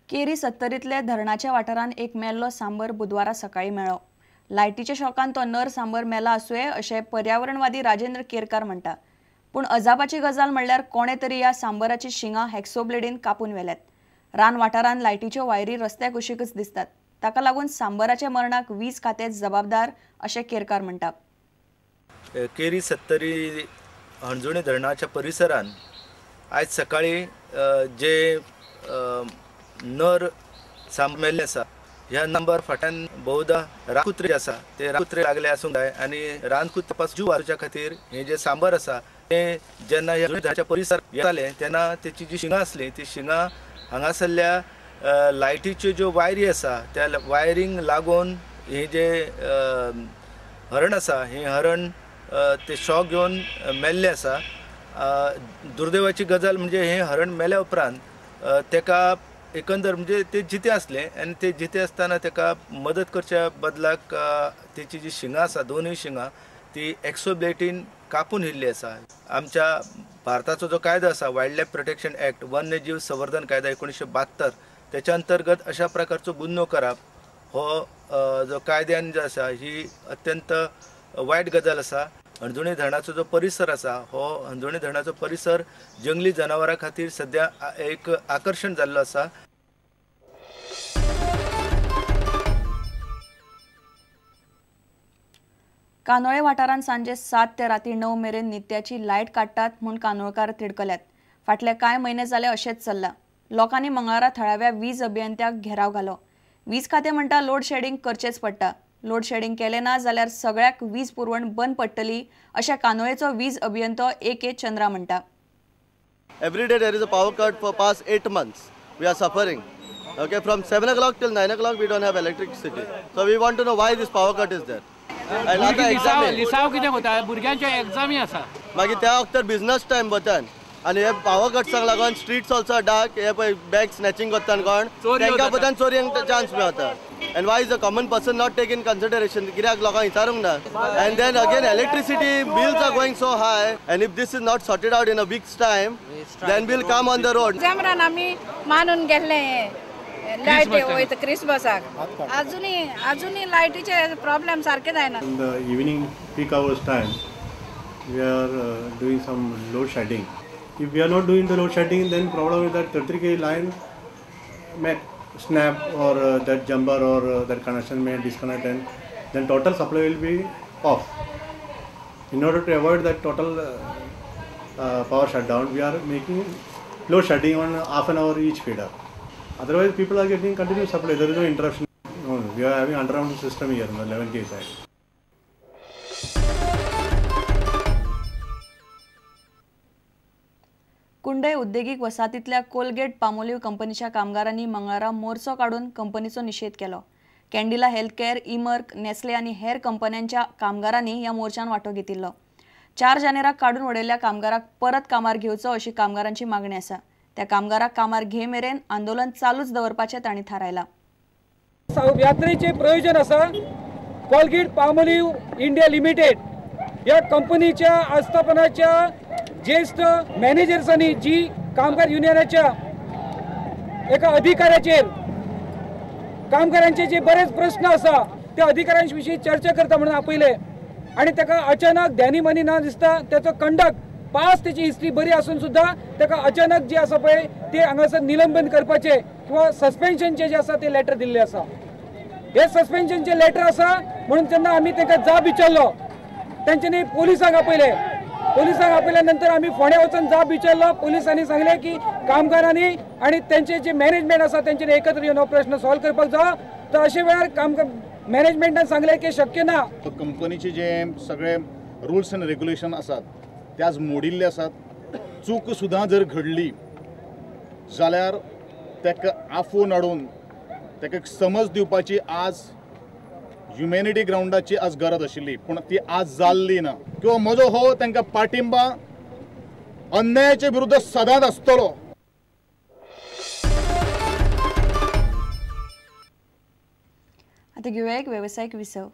केरी सत्तरींतले धरणाच्या वाठारांत एक मेल्लो सांबर बुधवारा सकाळीं मेळ्ळो. लायटीच्या शॉकान तो नर सांबर मेला आसुये अशें पर्यावरणवादी राजेंद्र केरकार म्हणटा. पूण अजापाची गजाल म्हणल्यार कोणे तरी ह्या सांबराची शिंगां हॅक्सोब्लेडीन कापून व्हेल्यात. रान वाठारांत लायटीच्यो वायरी रस्त्या कुशीकच दिसतात. ताका लागून सांबराच्या मरणाक वीज खातें जबाबदार अशें केरकार म्हणटा. केरी सत्तरी हणजुणे धरणाच्या परिसरान आयज सकाळी जे नर सांबर मेल्ले आसा, ह्या नंबर फाट्यान बहुधा रानकुत्रे आसा, ते रानकुत्रे लागले आसूंक जाय आनी रानकुत्रे पासून जीव वाचोवच्या खातीर हे जे सांबर आसा ते जेन्ना ह्या धरणाच्या परिसर येताले तेन्ना तेची जी शिंगां आसली ती शिंगां हांगासरल्या लायटीच्यो ज्यो वायरी आसा त्या वायरींक लागून हे जे हरण आसा हे हरण ते शॉक घेवन मेल्ले आसा. दुर्दैवाची गजाल म्हणजे हे हरण मेल्या उपरांत तेका एकंदर म्हणजे ते जिते आसले आनी ते जिते आसतना तेका मदत करच्या बदलाक तेची जी शिंगां आसा दोनूय शिंगां ती एक्सोब्लेटीन कापून व्हेल्ली आसा. आमच्या भारताचो जो कायदो आसा वायल्ड लायफ प्रोटेक्शन एक्ट, वन्यजीव संवर्धन कायदा 1972, त्याच्या अंतर्गत अशा प्रकारचो गुन्हो करप हो जो कायद्यान जो आसा ही अत्यंत वायट गजाल आसा. हणजुणे धरणाचो जो परिसर आसा हो हणजुणे धरणाचो परिसर जंगली जनावरां खातीर सद्या एक आकर्शण जाल्लो आसा. कानोळे वाठारांत सांजे 7 ते राती 9 मेरेन नित्याची लायट काडटात म्हूण कानोळकार तिडकल्यात. फाटले कांय म्हयने जाले अशेंच चल्लां. लोकांनी मंगळारा थळाव्या वीज अभियंत्याक घेराव घालो. वीज खातें म्हणटा लोड शेडिंग करचेंच पडटा. लोड शेडिंग केलें ना जाल्यार सगळ्याक वीज पुरवण बंद पडटली अशें कानोळेचो वीज अभियंतो ए.के. चंद्रा म्हणटा. Every day there is a power cut for past 8 months. We are suffering. Okay, from 7 o'clock till 9 o'clock we don't have electricity. So we want to know why this power cut is there. लिसाव कितें कोता भुरग्यांच्यो एग्जामी आसा, मागीर त्या वखतार business time वतान आनी हे power कट्साक लागून streets also dark, हे पळय बॅग स्नॅचिंग करता कोण तांकां पळय चोरयेंक चान्स मेळता. And why is a common person not take in consideration, कित्याक लोकांक विचारूंक ना. And then again electricity bills are going so high and if this is not sorted out in a week's time then we'll come on the road. जमरान आमी मानून गेल्ले light वयता क्रिसमसाक, अजूनही लायटीचे प्रॉब्लेम सारखे जायना. In the evening peak hours time we are doing some load shedding. If we are not doing the load shedding, then problem is that 33K line may snap or that jumper or that connection may disconnect and then total supply will be off. In order to avoid that total power shutdown, we are making load shedding on half an hour each feeder. Otherwise, people are getting continuous supply. There is no interruption. No, we are having underground system here on the 11K side. Kundai उद्देगीक वसाहतींतल्या Colgate पामोलीव कंपनीच्या कामगारांनी मंगळारा मोर्चो काडून कंपनीचो निशेध केलो. कॅन्डिला healthcare, इमर्क, Nestle आनी हेर कंपन्यांच्या कामगारांनी ह्या मोर्चान वांटो घेतिल्लो. 4 जानेराक काडून उडयल्ल्या कामगाराक परत कामार घेवचो अशी कामगारांची मागणी आसा. त्या कामगाराक कामार घे मेरेन आंदोलन चालूच दवरपाचें तांणी थारायलां. यात्रेचें प्रयोजन आसा कोलगेट पामोलीव इंडिया लिमिटेड ह्या कंपनीच्या आस्थापनाच्या ज्येष्ठ मॅनेजर्सांनी जी कामगार युनियनाच्या एका अधिकाऱ्याचेर कामगारांचे जे बरेच प्रश्न आसा त्या अधिकाऱ्यांच्या विशीं चर्चा करता म्हणून आपयले आनी ताका अचानक ध्यानी मनी ना दिसता त्याचो कंडक्ट पास तेची हिस्ट्री बरी आसून सुद्दां ताका अचानक जे आसा पळय ते हांगासर निलंबन करपाचे किंवा सस्पेन्शनचे जे आसा ते लेटर दिल्ले आसा. हे सस्पेन्शनचे लेटर आसा म्हणून जेन्ना आमी तांकां जाब विचारलो तेंच्यांनी पोलिसांक आपयले. पोलिसांक आपयल्या नंतर आमी फोंड्या वचून जाब विचारलो. पोलिसांनी सांगलें की कामगारांनी आनी तेंचे जे मॅनेजमेंट आसा तेंच्यांनी एकत्र येवन हो प्रश्न सॉल्व करपाक जाय. तर अशे वेळार काम मॅनेजमेंटान सांगलें की शक्य ना. कंपनीचे जे सगळे रुल्स आनी रेग्युलेशन आसात ते आज मोडिल्ले आसात. चूक सुद्दां जर घडली जाल्यार ताका आफोवन हाडून ताका समज दिवपाची आज ह्युमॅनिटी ग्रावंडाची आज गरज आशिल्ली, पूण ती आज जाल्ली ना. किंवा म्हजो हो तांकां पाठिंबा अन्यायाचे विरुद्ध सदांच आसतलो. आतां घेवया एक वेवसायीक विसव.